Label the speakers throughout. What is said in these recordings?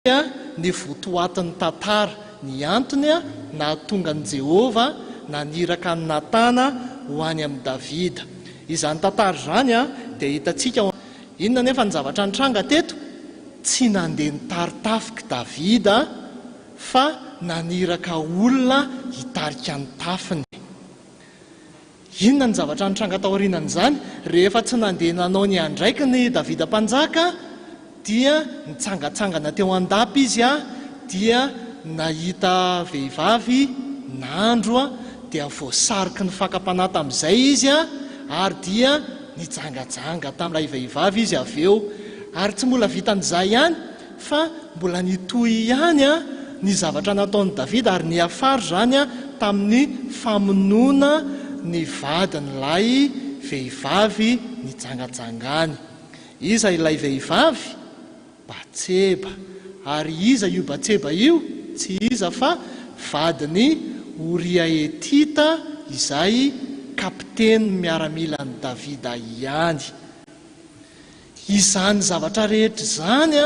Speaker 1: Ny votoatin'ny tantara, ny antony nahatonga an'i Jehovah naniraka an'i Natana ho any amin'i Davida. Izany tantara izany dia hitantsika ao. Inona anefa ny zavatra nitranga teto? Tsy nandeha nitari-tafik'i Davida fa naniraka olona hitarika ny tafiny. Inona ny zavatra nitranga taorianan'izany? Rehefa tsy nandeha nanao ny andraikiny i Davida Mpanjaka, dia nitsangantsangana teo an-dapa izy, dia nahita vehivavy nandro, dia voasariky ny fakam-panahy tamin'izay izy, ary dia nijangajanga tamin'ilay vehivavy izy avy eo. Ary tsy mbola vitan'izay ihany, Fa mbola nitohy ihany ny zavatra nataon'i Davida ary niafara izany tamin'ny famonoana ny vadin'ilay vehivavy nijangajangany. Iza ilay vehivavy? Batseba. Ary iza io Batseba io? Tsy iza fa vadin'i Oria Hetita izay kapitenin'ny miaramilan'i Davida ihany. Izany zavatra rehetra izany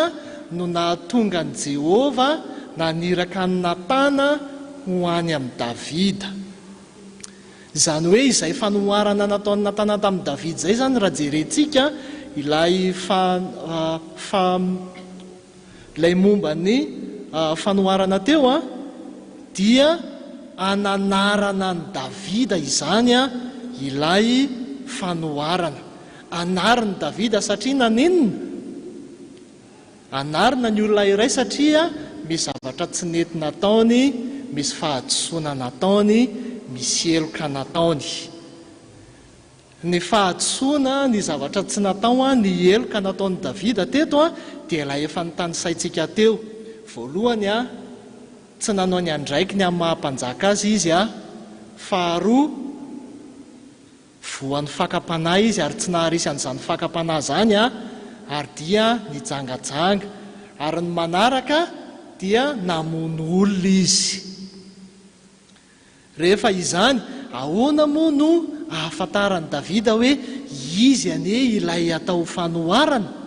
Speaker 1: no nahatonga an'i Jehovah naniraka an'i Natana ho any amin'i Davida. Izany hoe izay fanoharana nataon'i Natana tamin'i Davida izay izany raha jerentsika ilay fa, fa, Ilay momba ny fanoharana teo dia ananarana an'i Davida izany ilay fanoharana. Anarin'i Davida satria naninona? Anarina ny olona iray satria misy zavatra tsy nety nataony, misy fahadisoana nataony, misy heloka nataony. Ny fahadisoana, ny zavatra tsy natao, ny heloka nataon'i Davida teto dia ilay efa notanisaintsika teo. Voalohany, tsy nanao ny andraikiny amin'ny maha-mpanjaka azy izy. Faharoa, voan'ny fakam-panahy izy ary tsy naharesy an'izany fakam-panahy izany ary dia nijangajanga. Ary ny manaraka dia namono olona izy. Rehefa izany, ahoana moa no ahafantaran'i Davida hoe izy anie ilay atao fanoharana?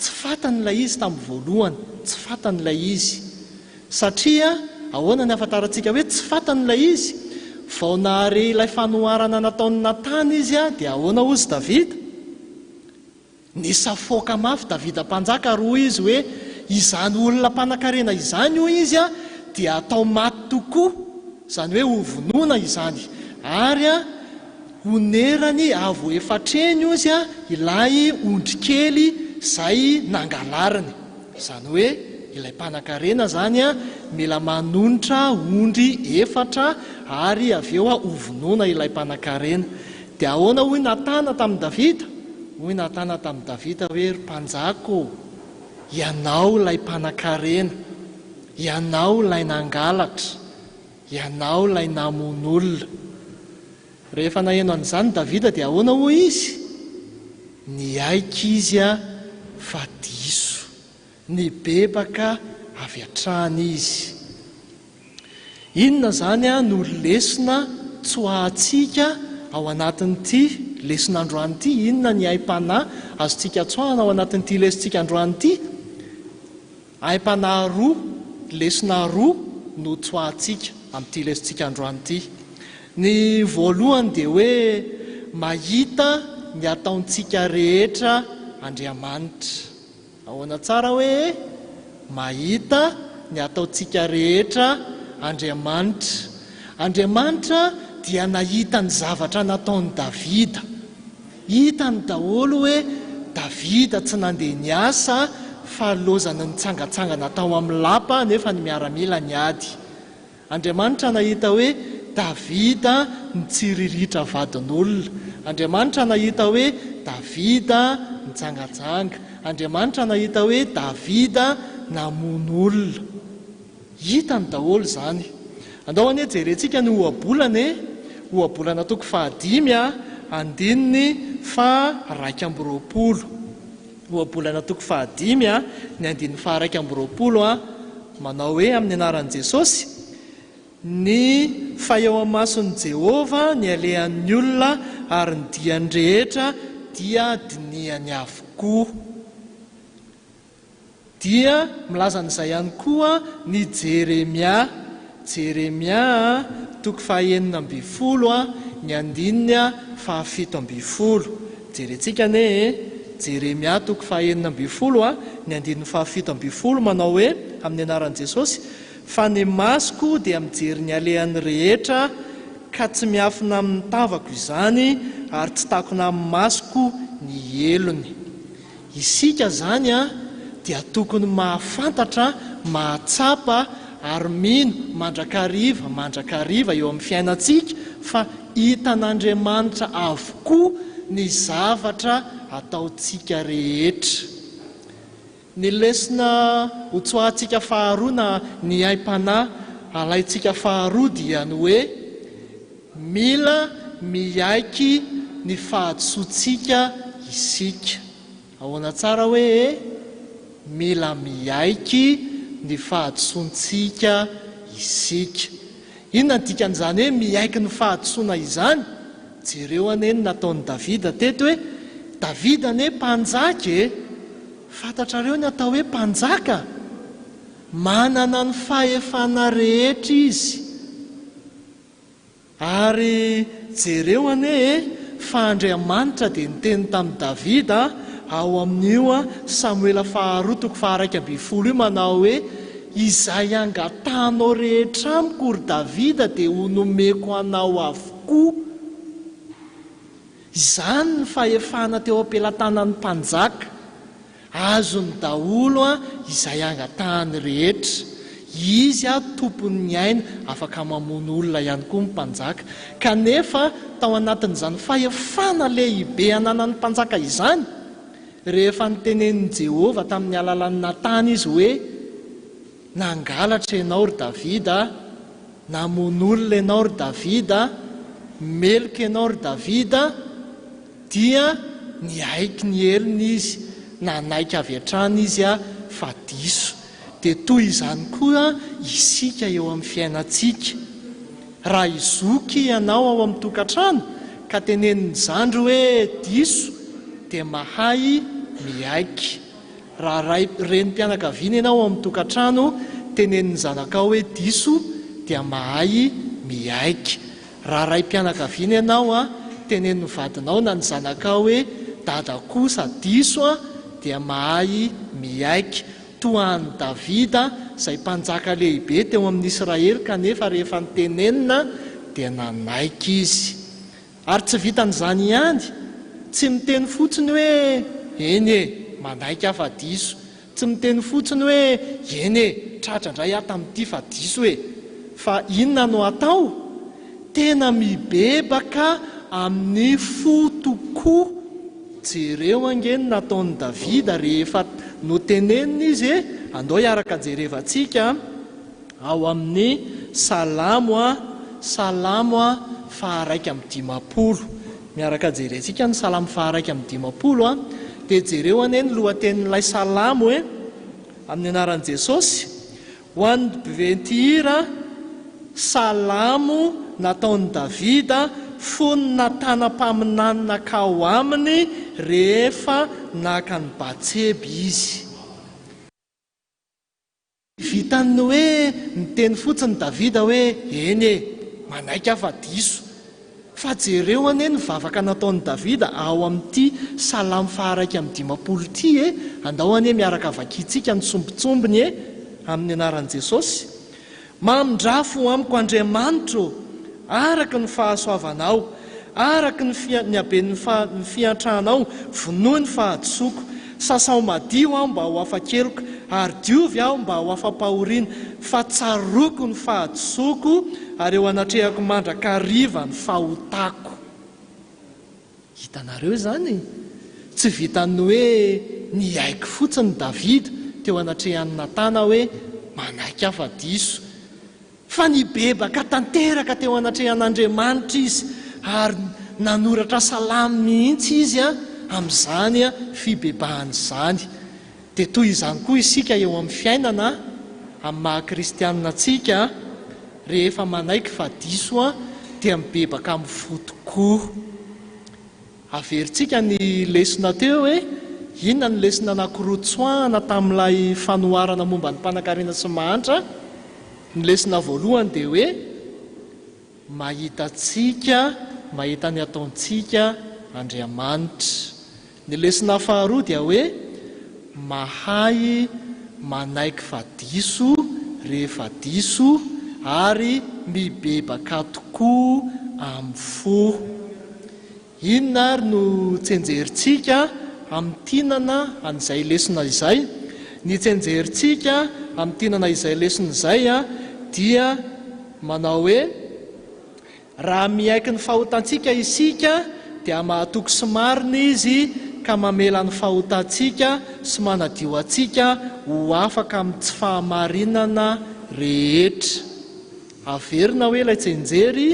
Speaker 1: Tsy fantany ilay izy tamin'ny voalohany. Tsy fantany ilay izy. Satria, ahoana ny ahafantarantsika hoe tsy fantany ilay izy? Vao nahare ilay fanoharana nataon'i Natana izy, dia ahoana hozy Davida? Nisafoaka mafy Davida Mpanjaka ary hoy izy hoe, Izany olona mpanankarena izany, hoy izy, dia hatao maty tokoa, izany hoe hovonoina izany, ary honerany avo efatr'heny, hozy, ilay ondrikely izay nangalariny. Izany hoe ilay mpanankarena izany mila manonitra ondry efatra ary avy eo hovonoina ilay mpanankarena. Dia ahoana hoy Natana tamin'i Davida? Hoy Natana tamin'i Davida hoe, Ry mpanjaka ô, ianao ilay mpanankarena, ianao ilay nangalatra, ianao ilay namono olona. Rehefa naheno an'izany Davida dia ahoana hoy izy? Niaiky izy fa diso. Nibebaka avy hatrany izy. Inona izany no lesona tsoahantsika ao anatin'ity lesona androany ity? Inona ny aim-panahy azontsika tsoahana ao anatin'ity lesontsika androany ity? Aim-panahy roa, lesona roa no tsoahantsika amin'ity lesontsika androany ity. Ny voalohany dia hoe mahita ny ataontsika rehetra Andriamanitra. Ahoana tsara hoe e? Mahita ny ataontsika rehetra Andriamanitra. Andriamanitra dia nahita ny zavatra nataon'i Davida. Hitany daholo hoe Davida tsy nandeha niasa fa lozany nitsangantsangana tao amin'ny lapa nefa ny miaramila niady. Andriamanitra nahita hoe Davida nitsiriritra vadin'olona. Andriamanitra nahita hoe Davida nijangajanga. Andriamanitra nahita hoe Davida namono olona. Hitany daholo izany. Andao anie jerentsika ny ohabolana e! Ohabolana toko fahadimy andininy faha-21. Ohabolana toko fahadimy, ny andininy faha-21, manao hoe, Amin'ny anaran'i Jesosy, ny fa eo amason'i Jehovah ny alehan'ny olona ary ny diany rehetra dia dinihany avokoa. Dia milaza an'izay ihany koa ny Jeremia, Jeremia toko faha-16 ny andininy faha-17. Jerentsika anie e! Jeremia toko faha-16 ny andininy faha-17 manao hoe, amin'ny anaran'i Jesosy, Fa ny masoko dia mijery ny alehany rehetra, ka tsy miafina amin'ny tavako izany, ary tsy takona amin'ny masoko ny helony. Isika izany dia tokony mahafantatra, mahatsapa ary mino mandrakariva mandrakariva eo amin'ny fiainantsika fa hitan'Andriamanitra avokoa ny zavatra ataontsika rehetra. Ny lesona hotsoahantsika faharoa na ny aim-panahy alaintsika faharoa dia ny hoe mila miaiky ny fahadisoantsika isika. Ahoana tsara hoe e? Mila miaiky ny fahadisoantsika isika. Inona ny dikan'izany hoe miaiky ny fahadisoana izany? Jereo anie ny nataon'i Davida teto e! Davida anie mpanjaka e! Fantatrareo ny atao hoe mpanjaka? Manana ny fahefana rehetra izy. Ary jereo anie e, fa Andriamanitra dia niteny tamin'i Davida ao amin'io Samoela faharoa toko faha-11 io manao hoe, Izay angatahanao rehetra amiko, ry Davida, dia ho nomeko anao avokoa. Izany ny fahefana teo am-pelatanan'ny mpanjaka. Azony daholo izay angatahany rehetra. Izy tompon'ny aina, afaka mamono olona ihany koa ny mpanjaka. Kanefa tao anatin'izany fahefana lehibe ananan'ny mpanjaka izany, rehefa notenenin'i Jehovah tamin'ny alalan'i Natana izy hoe, Nangalatra ianao, ry Davida, namono olona ianao, ry Davida, meloka ianao, ry Davida, Dia niaiky ny helony izy, nanaiky avy hatrany izy fa diso. Dia toy izany koa isika eo amin'ny fiainantsika. Raha i zoky ianao ao amin'ny tokantrano ka tenenin'ny zandry hoe diso dia mahay miaiky. Raha ray, renim-pianakaviana ianao ao amin'ny tokantrano, tenenin'ny zanakao hoe diso dia mahay miaiky. Raha raim-pianakaviana ianao an, tenenin'ny vadinao na ny zanakao hoe dada kosa diso an, dia mahay miaiky. Toa an'i Davida izay mpanjaka lehibe teo amin'ny Israely kanefa rehefa notenenina dia nanaiky izy. Ary tsy vitan'izany ihany, tsy miteny fotsiny hoe eny e, manaiky aho fa diso, Tsy miteny fotsiny hoe eny e, tratra indray aho tamin'ity fa diso e. Fa inona no atao? Tena mibebaka amin'ny fo tokoa. Jereo ange ny nataon'i Davida rehefa notenenina izy e. Andao hiaraka jerevantsika ao amin'ny Salamo a, Salamo faha-51. Miaraka jerentsika ny Salamo faha-51 a. Dia jereo anie ny lohatenin'ilay Salamo e, amin'ny anaran'i Jesosy. Ho an'ny mpiventihira, Salamo nataon'i Davida fony Natana mpaminany nankao aminy rehefa naka an'i Batseba izy. Vitan'ny hoe niteny fotsiny Davida hoe, Eny e, manaiky aho fa diso. Fa jereo anie ny vavaka nataon'i Davida ao amin'ity Salamo faha-51 ity e! Andao anie miaraka vakintsika ny sombintsombiny e, amin'ny anaran'i Jesosy. Mamindrafo amiko Andriamanitra ô, araka ny fahasoavanao, araka ny ny haben'ny ny fiantranao, vonoy ny fahadisoako. Sasao madio aho mba ho afa-keloka, ary diovy aho mba ho afa-pahoriana, fa tsaroako ny fahadisoako, ary eo anatrehako mandrakariva ny fahotako. Hitanareo izany? Tsy vitan'ny hoe niaiky fotsiny Davida teo anatrehan'i Natana hoe, Manaiky aho fa diso. Fa nibebaka tanteraka teo anatrehan'Andriamanitra izy, ary nanoratra salamo mihitsy izy amin'izany fibebahana izany. Dia toy izany koa isika eo amin'ny fiainana, amin'ny maha-kristianina antsika, rehefa manaiky fa diso dia mibebaka amin'ny fo tokoa. Averintsika ny lesona teo hoe, Inona no lesona anankiroa tsoahana tamin'ilay fanoharana momba ny mpanankarena sy ny mahantra? Ny lesona voalohany dia hoe mahita antsika, mahita ny ataontsika Andriamanitra. Ny lesona faharoa dia hoe mahay manaiky fa diso rehefa diso ary mibebaka tokoa amin'ny fo. Inona ary no tsenjerintsika hamintinana an'izay lesona izay? Ny tsenjerintsika hamintinana izay lesona izay dia manao hoe, Raha miaiky ny fahotantsika isika dia mahatoky sy marina Izy ka mamela ny fahotantsika sy manadio antsika ho afaka amin'ny tsy fahamarinana rehetra. Averina hoe ilay tsenjery,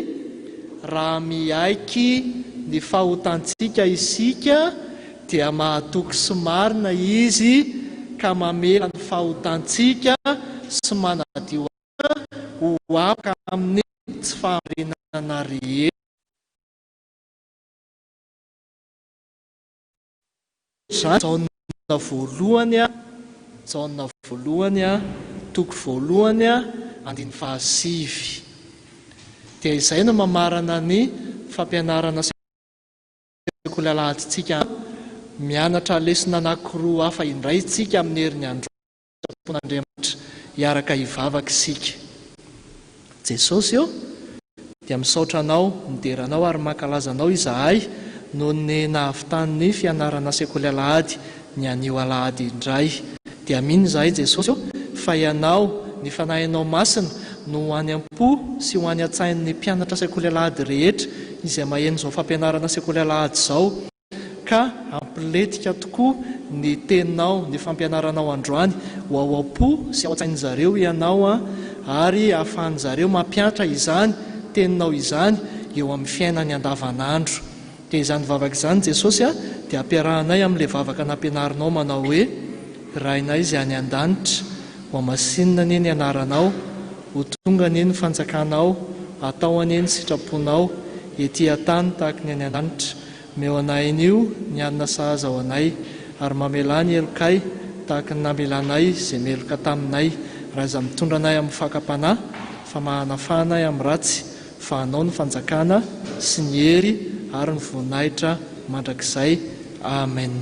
Speaker 1: raha miaiky ny fahotantsika isika dia mahatoky sy marina Izy ka mamela ny fahotantsika sy manadio antsika ho afaka amin'ny tsy fahamarinana rehetra. Jaona voalohany Jaona voalohany toko voalohany andininy fahasivy. Dia izay no mamarana ny fampianarana sekoly alahadintsika. Mianatra lesona anankiroa hafa indray isika amin'ny heriny androany. Sitrapon'Andriamanitra hiaraka hivavaka isika. Jesosy ô, dia misaotra Anao, midera Anao ary mankalaza Anao izahay noho ny nahavitan'ny fianarana sekoly alahady ny anio alahady indray. Dia mino izahay Jesosy ô, fa Ianao, ny Fanahinao Masina, no ho any am-po sy ho any an-tsain'ny mpianatra sekoly alahady rehetra izay maheno izao fampianarana sekoly alahady izao, Ka hampilentika tokoa ny teninao, ny fampianaranao androany ho ao am-po sy ao an-tsain'izareo ianao ary hahafahan'izareo mampiantra izany teninao izany eo amin'ny fiainany andavanandro. Dia izany vavaka izany Jesosy a, dia ampiarahanay amin'ilay vavaka nampianarinao manao hoe, Rainay izay any an-danitra, hohamasinina anie ny anaranao, ho tonga anie ny fanjakanao, atao anie ny sitraponao, ety an-tany tahaka ny any an-danitra. Omeo anay anio ny hanina sahaza ho anay, ary mamelà ny helokay tahaka ny namelanay izay meloka taminay, ary aza mitondra anay amin'ny fakam-panahy, fa mahanafaha anay amin'ny ratsy, fa Anao ny fanjakana sy ny hery ary ny voninahitra mandrakizay. Amen.